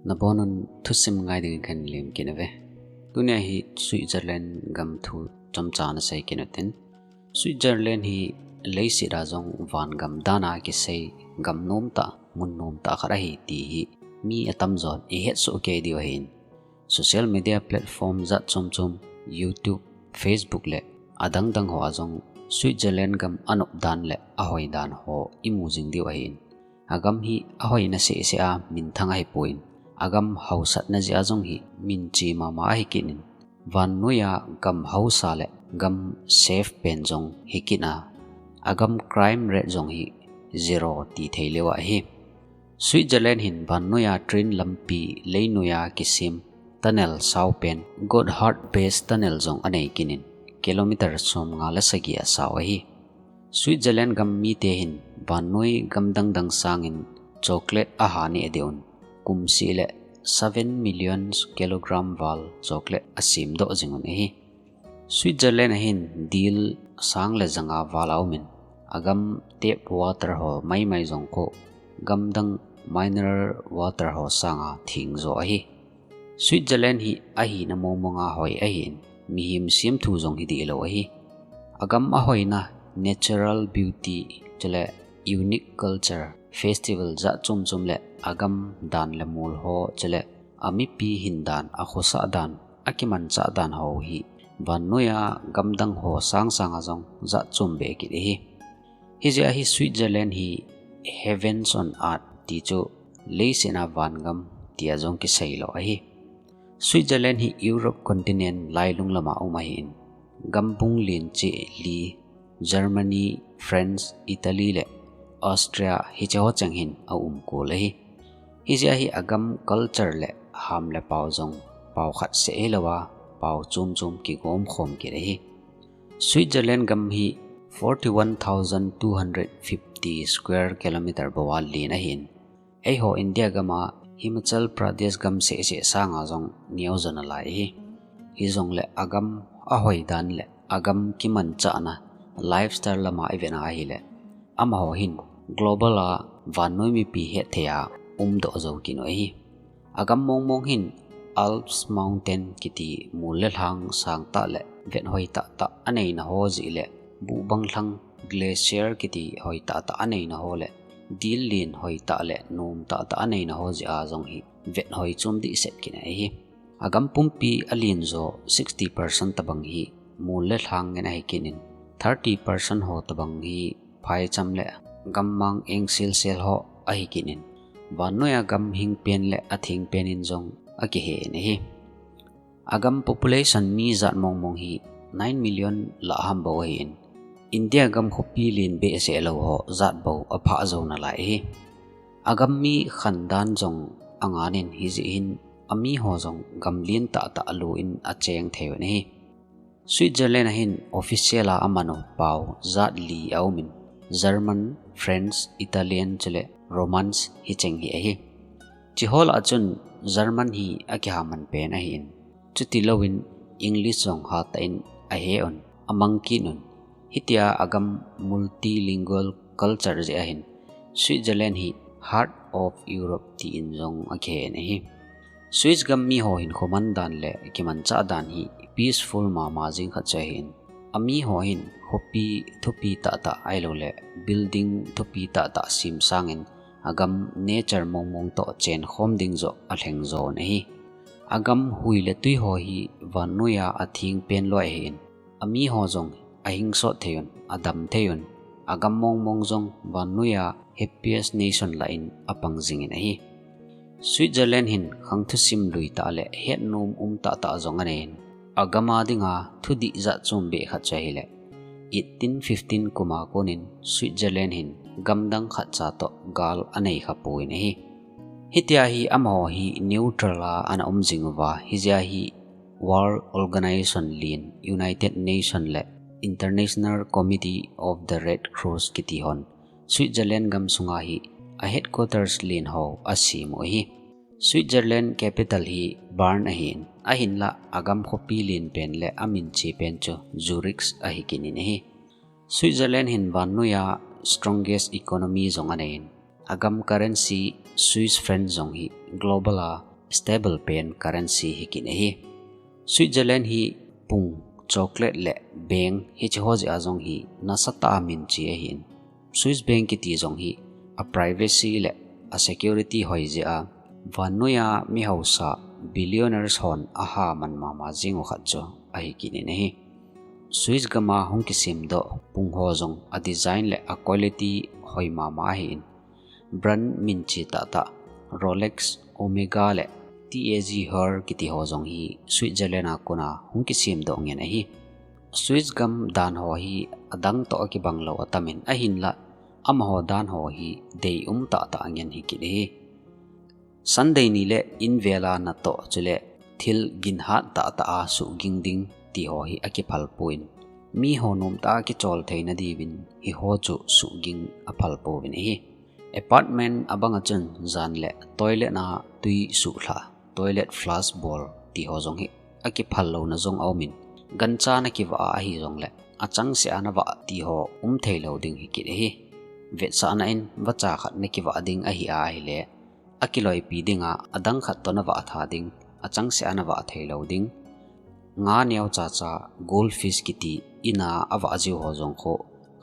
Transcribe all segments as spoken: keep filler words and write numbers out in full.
Nabonun thusim ngai dingin kahin lemkit uve. Tunia hi Switzerland gam thu chomcha ana sei kit utin. Switzerland hi leiset a jong vangam dan a kisei gam nomtah, mun nomtah khat ahi ti hi mi atamjon ihetsoh kei diu ahin. Social media platform jat chomchom, YouTube, Facebook le adangdang ho a jong Switzerland gam anop dan le ahoi dan ho imu jing diu ahin. Agam hi ahoina sehseh a minthang ahipon, agam haosatna jeh a jong hi minthang mama ahi kit in, vannoiya gam haosa le gam safe pen jong hi kit a, agam crime rate jong hi zero ti thei leu ahi. Switzerland hin vannoiya train lampi leinoiya kisem tunnel sao pen Gotthard Pass Tunnel jong anei kit in, kilometer somnga le sagi asao ahi. Switzerland gam mite hin vannoi gam dangdang sangin chocolate aha neh diuvin, kumseh le seven million kilogram val chocolate asemdoh jing un ahi. Switzerland a hin dil sang le janga val aumin, agam tap water ho maimai jong khu gamdang mineral water ho sanga thengjo ahi. Switzerland hi ahina mongmonga hoi ahin, mihem semthu jong hi dihlou ahi. Agam ahoina, natural beauty, chule unique culture, festival jat chomchom le agam dan le mol ho, chule amipi hin dan, akhosah dan, akimanchah dan ho hi vannoiya gamdang ho sangsanga jong jat chom be kit ahi. Hijeh a hi Switzerland hi heavens on earth ti chu leiset a vangam tia jong kiseilou ahi. Switzerland hi Europe continent lailung lama um ahin, gambung len cheh li, Germany, France, Italy le Austria hiche ho cheng hin aumkol ahi. Hijeh a hi agam culture le ham le pao jong pao khat seh hilouva, pao chomchom kigomkhom kit ahi. Switzerland gam hi forty-one thousand two hundred fifty square kilometer bouva len ahin, eiho India gama Himachal Pradesh gam sehseh sanga jong neojo nalai ahi. Hijongle agam ahoi dan le agam kimanchahna, lifestyle lama ivet a ahile, amaho hin global a vannoi mipi hetthei a umdoh jou kit u ahi. Agam mongmong hin Alps Mountain kiti mol le lhang sangtah le vethoi tahtah aneina ho jeh le, buhbang lhang glacier kiti hoi tahtah aneina ho le, dil len hoitah le nom tahtah aneina ho jeh a jong hi vethoi chom dehset kit ahi. Agam pumpi alenjo sixty percent tobang hi mol le lhang ngen ahi kit in, thirty percent ho tobang hi phaicham le gammang engselsel ho ahi kit in, vannoiya gam hingpen le athengpen in jong akihen ahi. Agam population mi jat mongmong hi nine million lah ham bou ahin, India gam khopi len behseh lou ho jat bou aphah jou nalai ahi. Agam mi khandan jong angan in, hijeh hin amiho jong gam len tahtah alouvin acheng thei uvin ahi. Switzerland a hin official a amanu pao jat li aumin, German, French, Italian chule Romance hicheng hi ahi. Hicheho lah a chun German hi akihaman pen ahin, chutilouvin English jong hatah in ahe un, amang kit un. Hitia agam multilingual culture jeh a hin Switzerland hi Heart of Europe tin jong akihen ahi. Swiss gam miho hinkho mandan le kimanchah dan hi peaceful mama jeng khat chu ahin, amiho hin khopi thupi tahtah ahiloule building thupi tahtah sem sangin agam nature mongmong toh chenkhom ding joh alhengjo un ahi. Agam hui le twi ho hi vannoiya athengpen loi ahin, amiho jong ahingsot thei un, adam thei un, agam mongmong jong vannoiya happiest nation lah in apang jingin ahi. Switzerland hin khang thusim lui tah le hetnom um tahtah jong anei in, agam a dinga thudih jat chom beh khat chu ahile, eighteen fifteen kum a konin Switzerland hin gamdang khatcha toh gal anei khapon ahi. Hitia hi amaho hi neutral a ana um jing uva, hijeh a hi World Organization len, United Nation le International Committee of the Red Cross kiti hon Switzerland gam sunga hi a headquarters len ho asem u ahi. Switzerland capital hi Bern ahin, ahinlah agam khopi len pen le aminche pen chu Zurich ahi kit in ahi. Switzerland hin vannoiya strongest economy jong anei in, agam currency Swiss franc jong hi global a stable pen currency hi kit ahi. Switzerland hi pung, chocolate le bank hiche ho jeh a jong hi nasatah a minche ahin. Swiss bank kiti jong hi a privacy le a security hoi jeh a vannoiya mi hausa billionaires hon aha man mama jing u khat chu ahi kit in ahi. Swiss gam a hung kisemdoh pung ho jong a design le a quality hoi mama ahin. Brand minche tahtah Rolex, Omega le T A G Heuer kiti ho jong hi Switzerland a kona hung kisemdoh ngen ahi. Swiss gam dan ho hi adang toh akibang lou atamin ahinlah amaho dan ho hi deium tahtah ngen hi kit ahi. Sunday ni le invel a natoh chule thil ginhat tahtah a suhging ding ti ho hi akiphal pon, mi ho nomtah a kichol theina diuvin hi ho chu suhging aphal pouvin ahi. Apartment abang a chun jan le toilet a tui suhlha, toilet flush bol ti ho jong hi akiphal louna jong aumin, gancha nakivah a ahi jongle achangseh a navah ti ho um theilou ding hi kit ahi. Vetsahna in vacha khat nakivah ding ahi a ahile akiloipi dinga adang khat toh navah tha ding, achangseh a navah theilou ding. Nga neocha cha, goldfish kiti in a avah jiu ho jong khu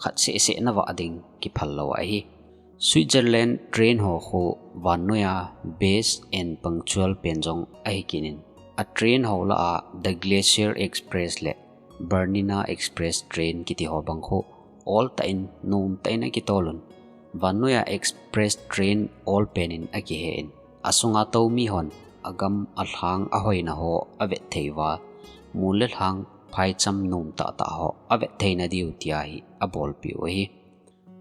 khat seh seh navah ding kiphal lou ahi. Switzerland train ho khu vannoiya best and punctual pen jong ahi kit in, a train ho lah a The Glacier Express le Bernina Express train kiti ho bang khu oltah in nomtah in akitolun, vannoiya express train ol pen in akihe in, asunga tou mi hon agam alhang ahoina ho avet thei uva, mol le lhang phaicham nomtah tah ho avet theina diu tia hi abolpeh u ahi.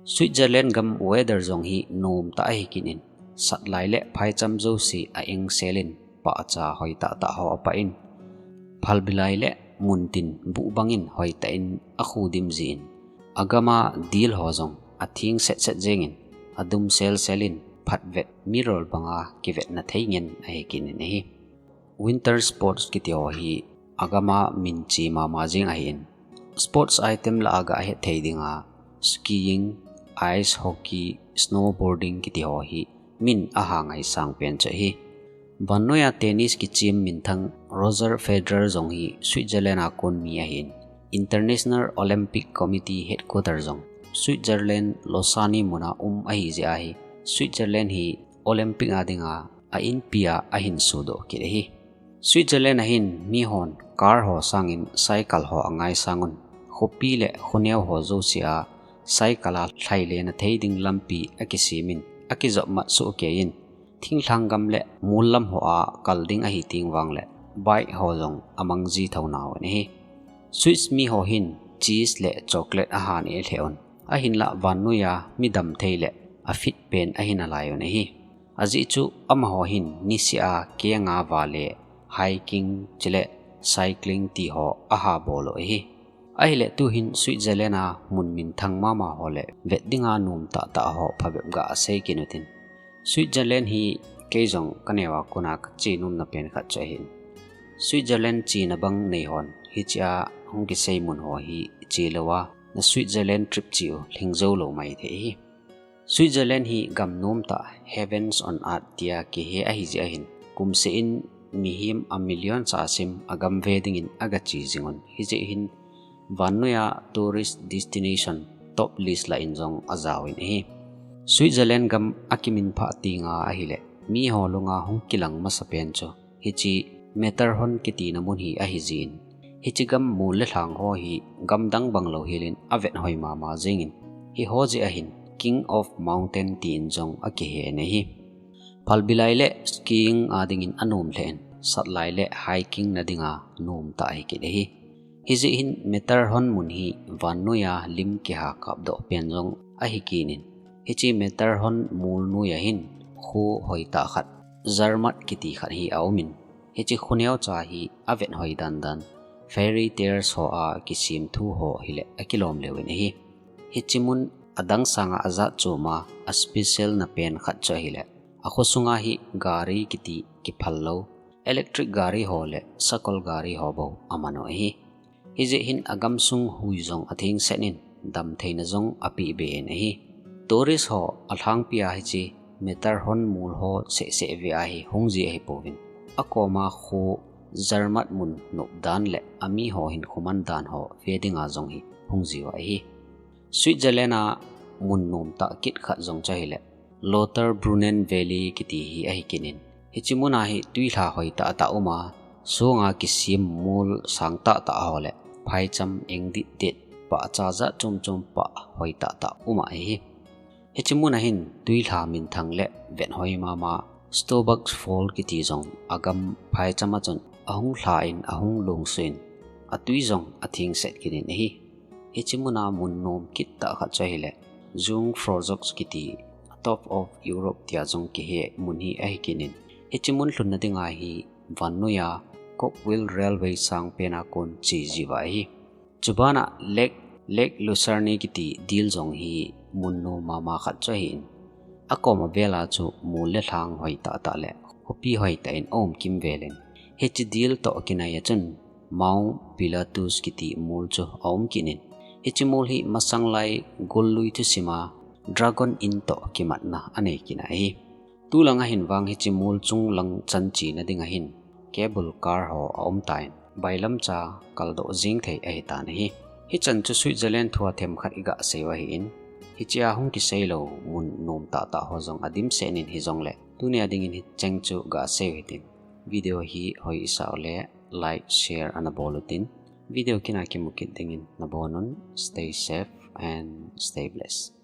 Switzerland gam weather jong hi nomtah ahi kit in, satlai le phaicham jouse a engsel in pahcha hoitah tah ho apah in, phalbi lai le muntin buh bangin hoitah in akhudim jin, agam a dil ho jong atheng setset jengin, adum selsel in phatvet mirror banga kivetna thei ngen ahi kit in ahi. Winter sports kiti ho hi agam a minche mama jeng ahin, sports item lah a gahet thei dinga skiing, ice hockey, snowboarding kiti ho hi min aha ngaisang pen chu ahi. Vannoiya tennis kichem minthang Roger Federer jong hi Switzerland a kon mi ahin, International Olympic Committee headquarter jong Switzerland Lausanne mun a um ahi jeh a hi Switzerland hi Olympic a dinga a inpi a ahin sodoh kit ahi. Switzerland a hin mi hon car ho sangin cycle ho angaisang un, khopi le khoneo ho jouse a cycle a lhailena thei ding lampi akisemin, akijopmat soh kei in, thinglhang gam le mol lam ho a kal ding ahi teng vangle bike ho jong amang ji thou nauvin ahi. Swiss mi ho hin cheese le chocolate ahan e lheh un, ahinlah vannoiya mi damthei le a fit pen ahi nalai un ahi. Ajeh chu amaho hin niseh a kenga vale hiking chule cycling ti ho aha bol u ahi. Ahile tuhin Switzerland a mun minthang mama ho le vet dinga nomtah tah ho phabep gasei kit utin. Switzerland hi kei jong kaneo a kona kache nomna pen khat chu ahin, Switzerland chena bang nei hon hichea hung kisei mun ho hi che louva na Switzerland trip che u lhingjou lou maithei ahi. Switzerland hi gam nomtah, heavens on earth tia kihe ahi jeh ahin, kumseh in mihem a million chasim agam ve dingin agache jing un, hijeh hin vannoiya tourist destination top list lah in jong ajaovin ahi. Switzerland gam akiminphah tenga ahile miho lunga hung kilang masapen chu hiche Matterhorn kitina mun hi ahi jin, hiche gam mol le lhang ho hi gamdang banglou helin avet hoi mama jengin, hiho jeh ahin King of Mountain tin jong akihen ahi. Phalbi lai le skiing a dingin anom lheh in, satlai le hiking na dinga nomtah ahi kit ahi. Hijeh hin Matterhorn mun hi vannoiya lim kiha kapdoh pen jong ahi kit in, hiche Matterhorn mol noiya hin kho hoitah khat, Zermatt kiti khat hi aumin, hiche kho neocha hi avet hoi dandan fairy tales ho a kisemthu ho hile akilom leuvin ahi. Hiche mun adang sanga ajat chom a, a special na pen khat chu ahile, akho sunga hi gari kiti kiphal lou, electric gari ho le sakol gari ho bou aman u ahi. Hijeh hin agamsung hui jong athengset in, damtheina jong apeh be in ahi. Tourist ho alhangpi a hiche Matterhorn mol ho sehseh ve a hi hung ji ahipouvin, Akoma kho Zermatt mun nop dan le amiho hinkho man dan ho ve dinga jong hi hung jiu ahi. Switzerland a mun nom tah kit khat jong chu ahile Lauterbrunnen Valley kiti hi ahi kit in. Hiche muna hi tuilha hoi tah tah uma, sunga kisem mol sang tah tah ho le phaicham eng dit dit, pahcha jat chom chom pah hoi tah tah uma ahi. Hiche muna hin tuilha minthang le vet hoi mama Stobart Fall kiti jong agam phaicham a chun ahung lha in ahung lungsuh in, atui jong atheng set kit in ahi. Hiche muna mun nom kit tah khat chu ahile Jungfraujoch kiti, Top of Europe tia jong kihe mun hi ahi kit in. Hiche mun lhunna dinga hi vannoiya cogwheel railway sang pena kon che jiuva ahi. Chubana Lake, Lake Lucerne kiti dil jong hi mun nom mama khat chu ahin. Akoma vela chu mol le lhang hoi tah tah le khopi hoi tah in aum kimvel in. Hiche dil toh kinai a chun Mount Pilatus kiti mol chu aum kit in. Hiche mol hi masang lai gollui thusima Dragon Inn toh kimatna anei kit ahi. Tulanga hin vang hiche mol chunglang chan chena dinga hin cable car ho aum tan, bailamcha kaldoh jeng thei ahitan ahi. Hichan chu Switzerland thua themkhat iga seiu ahin, hichea hung kiseilou mun nom tah tah ho jong adimset in hijongle, tunia dingin hicheng chu ga seiu hitin. Video hi hoi isah ule like, share ana bol utin. Video kina kimu kit dingin nabonun, stay safe and stay blessed.